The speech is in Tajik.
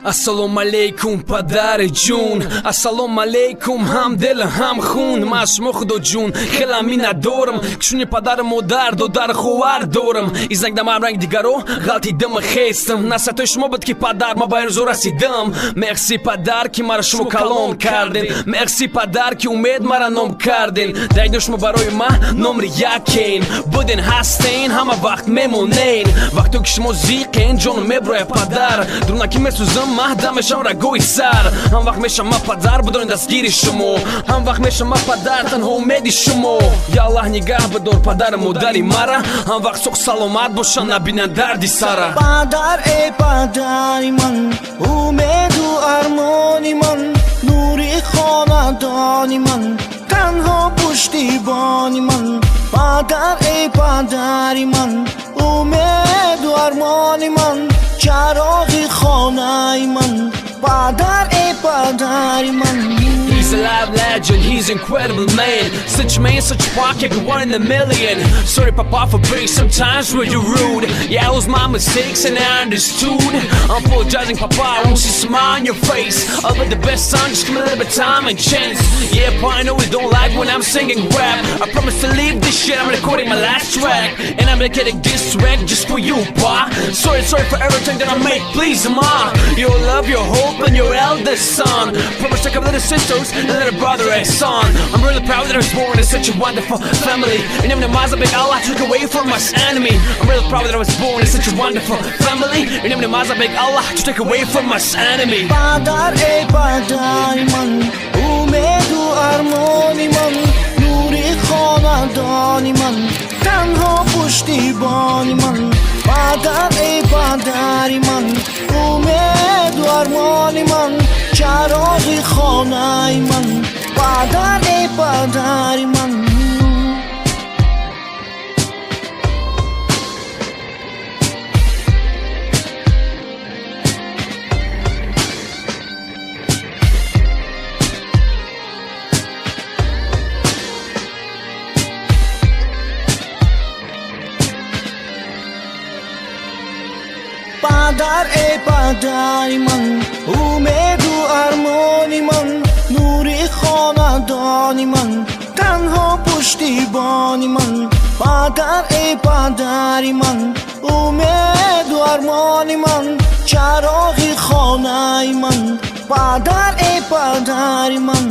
Ассалому алейкум, падари ҷун, ассалому алейкум, ҳам дил, ҳам хун. Ман аз шумо, худоҷун, хеле миннатдорам, ки чуни падару модар, додару ховар дорам. Изнак дамам ранг дигаро ғалтидам, хестам. Насиҳатҳои шумо буд, ки падар, ма ба ирзо расидам. Мерси, падар, ки маро шумо калон кардем. Мерси, падар, ки умед мара ном карден. Дар шумо барои ман номри якен буден, ҳастен, ҳама вақт мемонен. Вақто ки шумо зиқен, ҷону меброя, падар, дурунаки месӯзам, маҳдам мешам рагои сар. Ҳам вақт мешам ма, падар, будони дастгири шумо. Ҳам вақт мешам ма, падар, танҳо умеди шумо. Я Аллаҳ, нигаҳ бидор падару модари мара, ҳам вақт соғ саломат бошанд, набинанд дарди сара. Падар, эй падари ман, умеду армони ман, нури хонадони ман, танҳо пуштибони ман. Падар, эй падари ман, умеду армони ман, чароғи хонаи ман. Падар, эй падари ман. He's a live legend, he's incredible man. Such man, such rock, everyone in a million. Sorry, Papa, for being sometimes really rude. Yeah, it was my mistakes and I understood. I'm apologizing, Papa, I won't see smile on your face. I'll be the best son, just give me a little bit of time and chance. Yeah, Pa, I know you don't like when I'm singing rap. I promise to leave this shit, I'm recording my last track. And I'm dedicating this track just for you, Pa. Sorry, sorry for everything that I made, please, Ma. Your love, your hope, and your eldest son. Promise to come little sisters and little brother and son. I'm really proud that I was born in such a wonderful family. And I'm the big Allah took away from us enemy. I'm really proud that I was born in such a wonderful family. And I'm the big Allah to take away from us enemy. Падар, эй падари ман, умеду армони ман, нури хонадони ман, танҳо пуштибони ман. Падар, эй падари ман, умеду армони ман, чароғи хонаи ман. Падар, эй падари ман. Падар, эй падари ман, умеду армони ман, нури хонадони ман, танҳо пуштибони ман. Падар, эй падари ман, умеду армони ман, чароғи хонаи ман. Падар, эй падари ман.